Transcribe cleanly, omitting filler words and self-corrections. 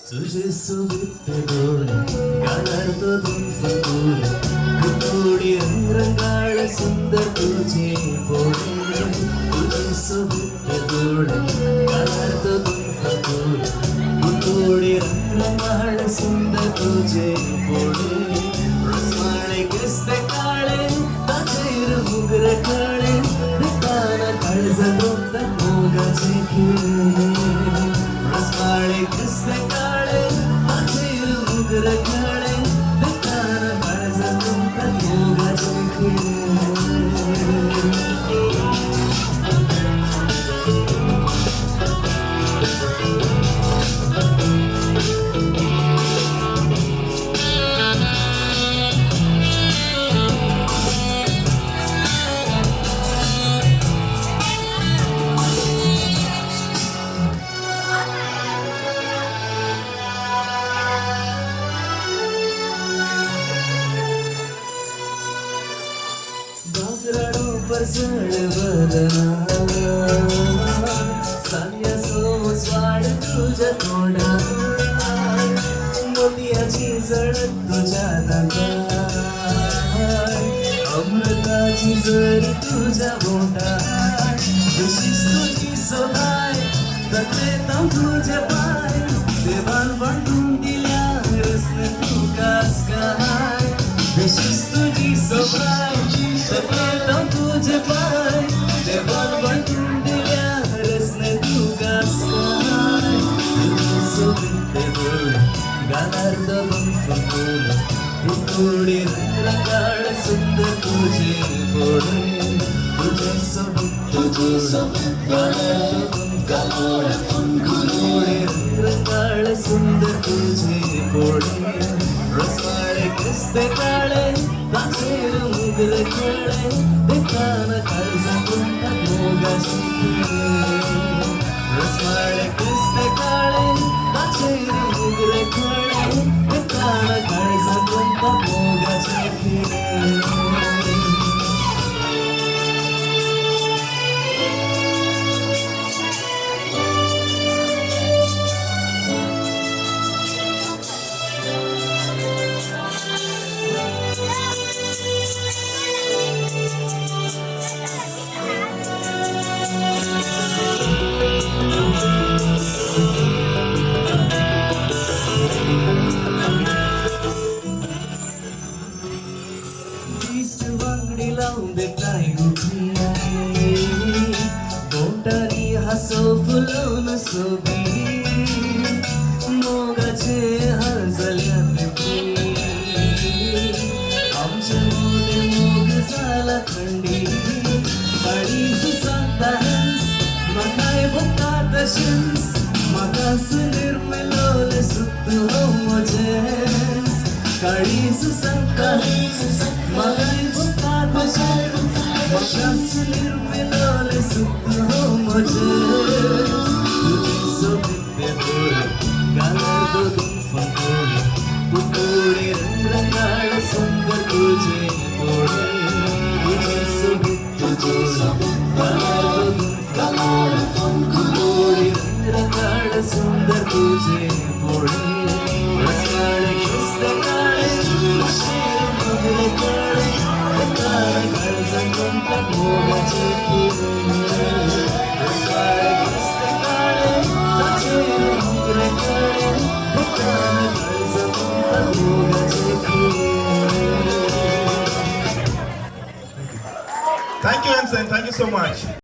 तुझे सोबत डोळे गाणार तो दोन फुल कुकुडी रंगरंगाळ सुंदर तुझे बोळे. तुझे सोबत डोळे गाणार तो दोन फुल कुकुडी रंगरंगाळ सुंदर तुझे बोळे. रसमाळे केसते काळे ताजेर मुगर काळे दिताना काळजा गोंत मोगाचे खिळे. रसमाळे केसते काळे ताजेर मुगर काळे दिताना काळजा गोंत मोगाचे खिळे. बागराडो परसळ वदना सान्यासो स्वाड तुझ्या तोंडा मोतियाची जड तुझ्या दाता अमृताची जरी तुझ्या बोटा जशीच तुझी सोबाय तकले तुझे पाय देवान बांधून दिल्या रसने तू कास काय. जशीच तुझी सोबाय तकले तुझे पाय देवान बांधून दिल्या रसने तू कास काय. तुझे सोबत डोळे गाणार दोन फुल कुकुडी रंगरंगाळ सुंदर तुझे बोळे. तुझे सोबत डोळे गाणार दोन फुल रंगरंगाळ सुंदर तुझे बोळे. रसवाळे किस्ते काळे ताजेर मुगर खेळे देताना काळजा कोणता मोगाचे खिळे. रसवाळे किस्ते काळे ताजेर मुगर खेळे देताना काळजा कोणता मोगाचे खिळे. दिश्ट बांगडी लावून देताय उभी बोटानी हासो फुलोवन सोबी मोगाचे हालचाल्या आमच्या मोदे मोग झाला थंडी काळीज सांगता हंस म्हाकाय भोगता तशेंच म्हाकाच निर्मिलोले सुत्त हो म्हजेंच. काळीज सांगता हंस म्हाकाय भोगता तशेंच म्हाकाच निर्मिलोले सुत्त हो म्हजेंच. तुझे सोबत डोळे गाणार दोन फंकोळे कुकुडी रंगरंगाळ सुंदर तुझे बोळे. तुझे सोबत डोळे गाणार दोन फंकोळे कुकुडी रंगरंगाळ सुंदर तुझे बोळे. रसवाळे किस्ते काळे शेर मगरे काळे काळे काळजा कोणता मोगाचे खिळे. रसवाळे किस्ते काळे ताजेर मुगरे काळे काळे काळजा कोणता मोगाचे खिळे. Thank you, Ensign. Thank you so much.